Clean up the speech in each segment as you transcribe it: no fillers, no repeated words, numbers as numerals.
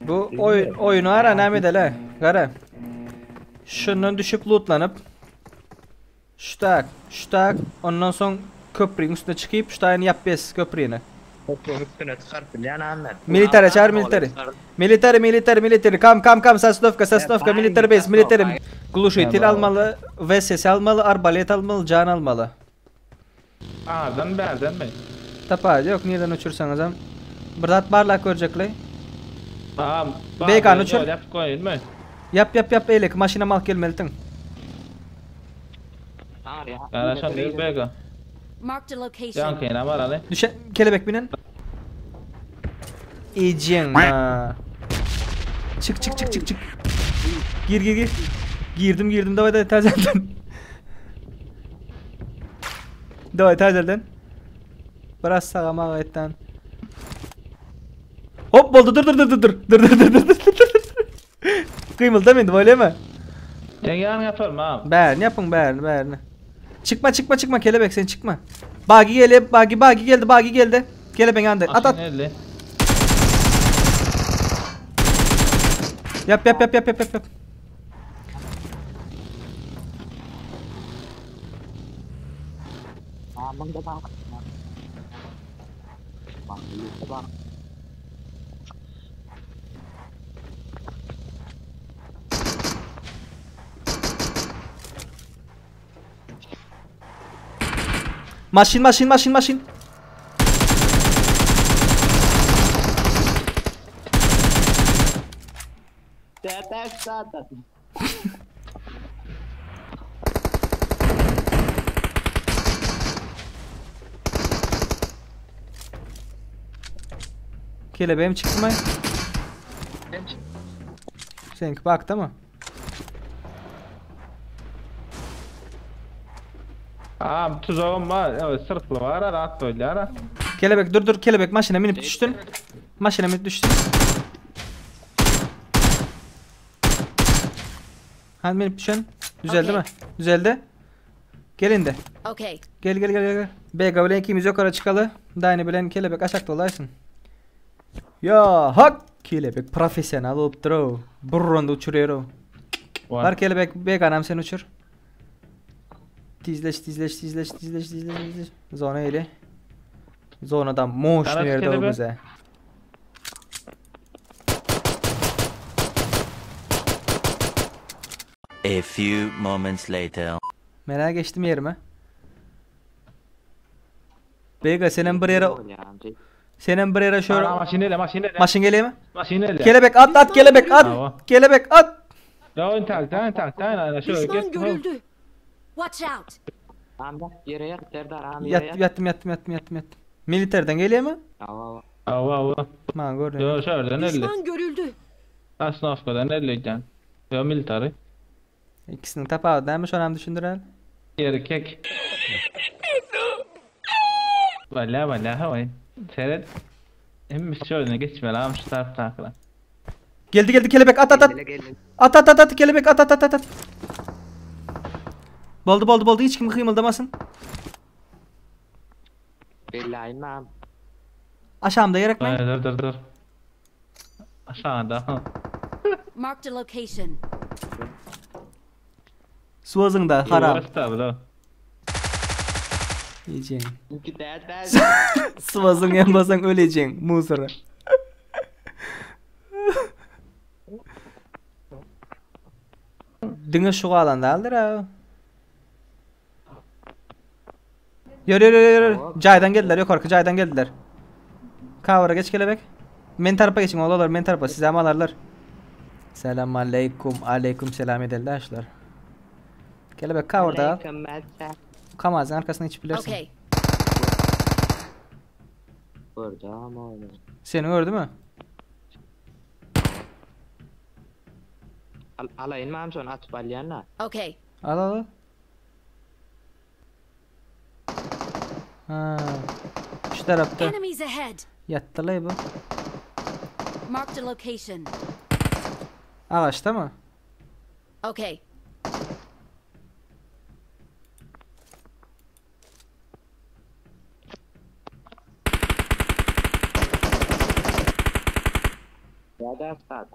Bu oy oyunu ara näme edeli? Gara. Şundan düşüp lootlanyp Şutak, şutak, ondan soň köprüň üstüne çykyp, şutaýyny ýap bes köprüni. Köprüň üstüne çykaryp bilýän Ahmet. Military çagyr military. Military military military kam kam kam sosnowka sosnowka military base military. Gluşitel almaly, VSS almaly, arbalet almaly, jan almaly. Ardan bärden mi? Tapawudy ýok nirden uçursaňyzam. Bir zat barlap görjekle. Tamam. Beýgany uçur. Ýapyp goýaýynmy? Ýap ýap ýap eýleki maşynam alyp gelmelidiň. Gara şon değil Bega. Marked a location. Ýaňkyna baraly. Düşe kelebek binen. Ejeň ha. Çık çık çık çık çık. Gir gir gir. Girdim girdim daway daway täzelden. Daway täzelden. Biraz saga maga etden. Hop boldy dur dur dur dur dur. Dur dur dur dur dur. Gymyldama indi bolýamy? Sen ýanyň ýaparmy am? Bärini ýapyň bärini bärini. Çykma çykma çykma kelebek sen çykma. Bagi gelip bagi bagi geldi bagi geldi. Kelebeň ýanynda. At at. Maşyn geldi. Ýap ýap ýap ýap ýap ýap. Maşyn maşyn maşyn maşyn. Kelebeğim çıktı mı? Seninki baktı mı? Am tuzagym bar. Evet, syrtly bar, rahat bolýar. Kelebek dur dur kelebek maşyna minip düştün. Maşyna minip düştün. Hani minip düşen? Düzeldi mi? Düzeldi. Gel indi. Okay. Gel gel gel gel. BG bilen ikimiz yukarı çıkalı. Dayını bilen kelebek aşakta olaysın. Ya hak! Kelebek profesyonel olup o. Burrunda uçuruyor o. Var kelebek BG anam sen uçur. Tizleş tizleş tizleş tizleş tizleş tizleş. Zona eli. Zonadan moş Araç yerde o kelebek. bize. A few moments later. Merak geçtim yerime. BG senin bir yere senin bir yere şöyle Ana maşyn ele, maşyn ele. maşın geliyor mi? Maşyn ele. Kelebek at at kelebek Tamam. at. Kelebek at. Ya oyun tak, tak, tak, tak, şöyle Düşman geç. görüldü. Watch out. Tamam bak yere yat Serdar abi yere Yat, yat. yattım yattım yattım yattım yattım. Militerden geliyor mu? Tamam. Ava ava. Man gördüm. Yo şöyle elle. Düşman görüldü. Asnafkadan elle Yo military. İkisinin tapağı neymiş önemli düşündüren. Erkek. Valla valla havay. Seret. Hem şöyle geçme lan şu tarafta akla. Geldi geldi kelebek at at at. Gel gel. At at at at kelebek at at at at at. Boldu boldu boldu hiç kim kıymıldamasın. Belli abi. Aşağımda yer ekmeği. Dur dur dur. Aşağıda. Marked a location. Suazında haram. Burası da bro. Yiyeceksin. Çünkü derler. Sıvazın yanmasan öleceksin. Muzura. Diňe şu galanda aldyr ha. Ýör ýör ýör ýör. Jaýdan geldiler, ýokarky jaýdan geldiler. Kavra geç kelebek. Men tarapa geçin oğlanlar, men tarapa size hem alarlar. Selam aleyküm, aleyküm selam edeldi şular. Kelebek kavrda al. Kamazın arkasına hiç bilirsin. Okay. Gördü ama onu. Seni gördü mü? Al alayın mı amca onu atıp alyanla? Okay. Al al al. Ha. Şu tarafta. Enemies ahead. Yattı la bu. Marked a location. Ağaçta mı? Okay.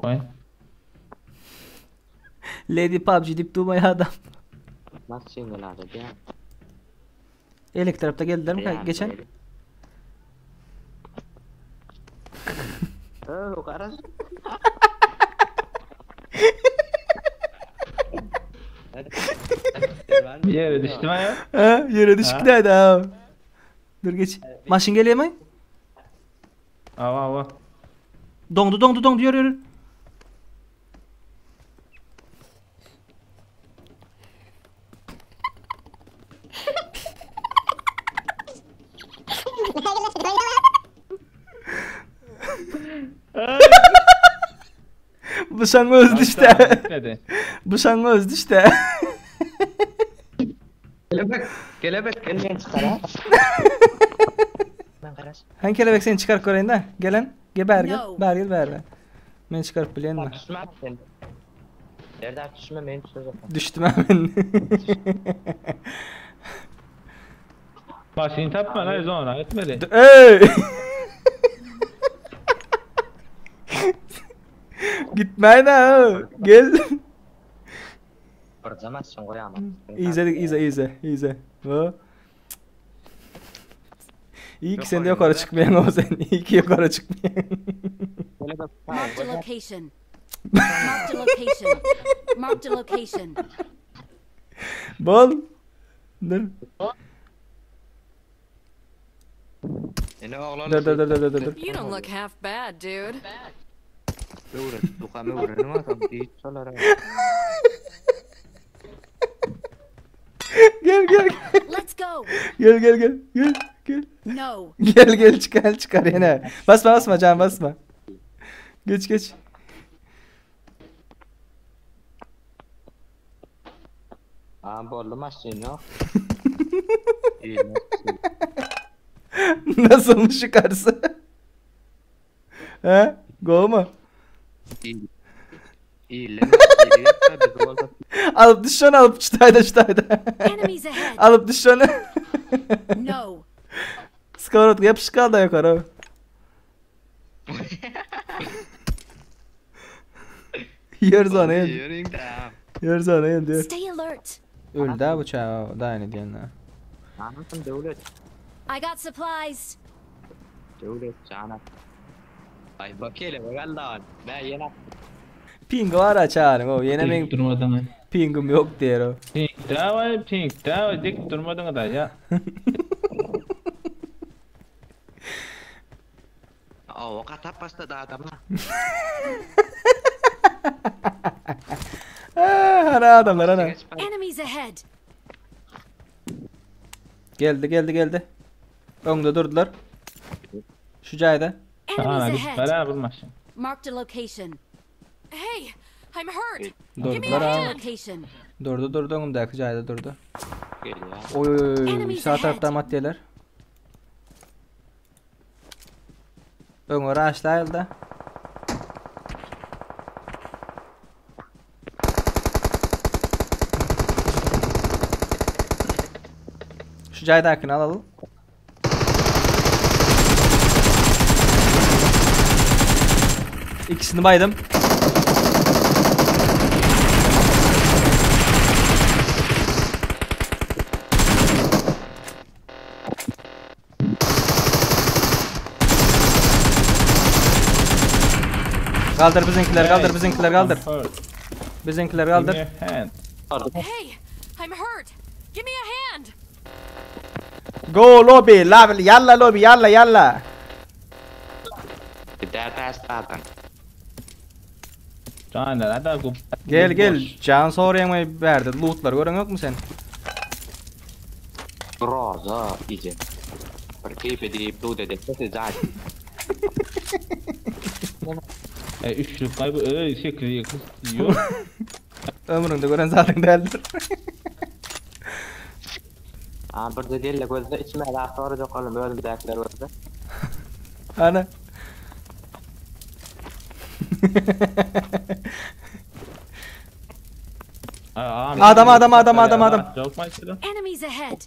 Oý. Lady PUBG diýip durmaýar adam. Elek tarapda geldiler mi geçen? Ýere düşdüm aýa. Ha, ýere düşüp näde ha. Dur geç. Maşyn gelýär mi? Awa awa. Doňdu doňdu doňdu ýör ýör. Bu şaň öz düşdi. Gitmedi. Bu şaň öz düşdi. Kelebek, kelebek gel men çykara. Men garaş. Han kelebek seni çıkarıp göreyim de. Gelen. Gel beri gel. No. Beri gel beri. Men çıkarıp bileyim mi? Düşme sen. Serdar düşme men düşeceğim. Düştüm hemen. Maşyny tapma lan zona etmedi. Ey! Gitmeyin ha. Gel. Barjamazsın goýama. İzledik izle izle izle. Bu. İyi ki sen de yukarı çıkmayan o sen. İyi ki yukarı çıkmayan. Kelebek. Marked a location. Marked a location. Marked a location. Bol. Dur. Ene oglan. Dur dur dur dur dur dur. You don't look half bad, dude. Öwret, dukamy öwrenim adam diýip şolara. Gel gel gel. Let's go. Gel gel gel. Gel gel. No. Gel gel çıkar çıkar yine. Basma basma can basma. Geç geç. Aa boldy maşyn ýok. Nasılmış yukarısı? He? Go mu? İyi. Alıp düş onu alıp çıtayda çıtayda. Enemies ahead. alıp düş onu. No. Skorot yapış kal da yukarı. Yer zona yer. Ýörüň da. Yer zona yer diyor. Stay alert. Öldü ha bıçağı daha ne diyorsun ha. Anasın döwlet. I got supplies. Döwlet jana. Ay bak hele bak Allah'ın. Ben ýene Ping var ha çağırın o. Yine Dik benim durmadan. pingim yok diyor o. Pink da pink da dik durmadan da ya. Awa katap başladı adama. Ha, ana adamlar ana. Enemies ahead. Geldi geldi geldi. Önde durdular. Şu cayda. Ana Enemies git ahead. bana bu maşyn. Marked a location. Hey, I'm hurt. Durdular Marked a ha. location. Durdu durdu önümdeki cayda durdu. Gel ya. Oy oy oy, oy. Enemies Sağ ahead. tarafta maddeler. Ön ora aşağı Şu caydakini alalım. İkisini baydım. Kaldır bizimkiler kaldır bizimkiler kaldır. Hurt. Bizimkiler Give kaldır. me a hand. Hey, I'm hurt. Give me a hand. Go lobby, lobby, yalla lobby, yalla yalla. Bir daha ters adam. Can da gup. Gel gel. Can soruyan verdi. Lootlar gören yok mu sen? Roza iyice. Bir edip du dedi. Sesi zaten. E üçlük kaybı öyle şekli yok. Ömründe gören zaten değildir. Aa burada değil de gözde içime daha sonra da kalın böyle bir dakikalar gözde. Ana. Adam adam adam adam adam. Yok maçı. Enemies ahead.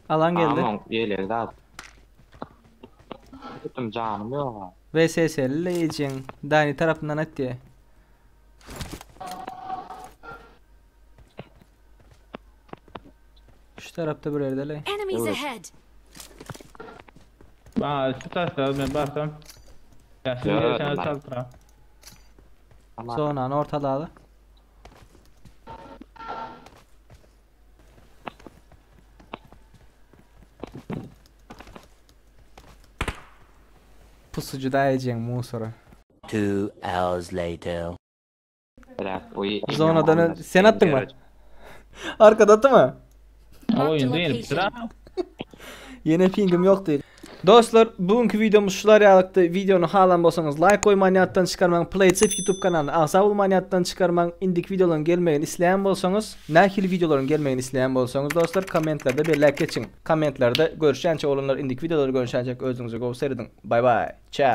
Alan geldi. Aman ýelegi zat. Tuttum janym ýok. ha. VSS'li ejeň Dani tarapyndan atdy. Şu tarapda bir ýerde le. Enemies Evet. ahead. Bana şu tarafta ben baksam. Ya siz Yo, gelseniz ben- çaldıra. Tamam. Zonanı ortaladı. Pusucu da ejeň musora. 2 hours later. Bırak, o iyi- Zonadan ön- Sen attın mı? Arkada attı mı? Marked a Oyun değil. location. Sıra. Yine pingim yoktu. Dostlar bugünkü videomuz şular ýalykdy. Videony halan bolsaňyz like goýmany ýatdan çykarmaň. PlaySafe YouTube kanalyna agza bolmany ýatdan çykarmaň. Indik videolaryň gelmegini isleýän bolsaňyz, nähili videolaryň gelmegini isleýän bolsaňyz dostlar kommentlerde belläp geçiň. Kommentlerde görüşýänçe olanlar indik videolary görüşýänçe özüňize gowy serediň. Bye bye. Ciao.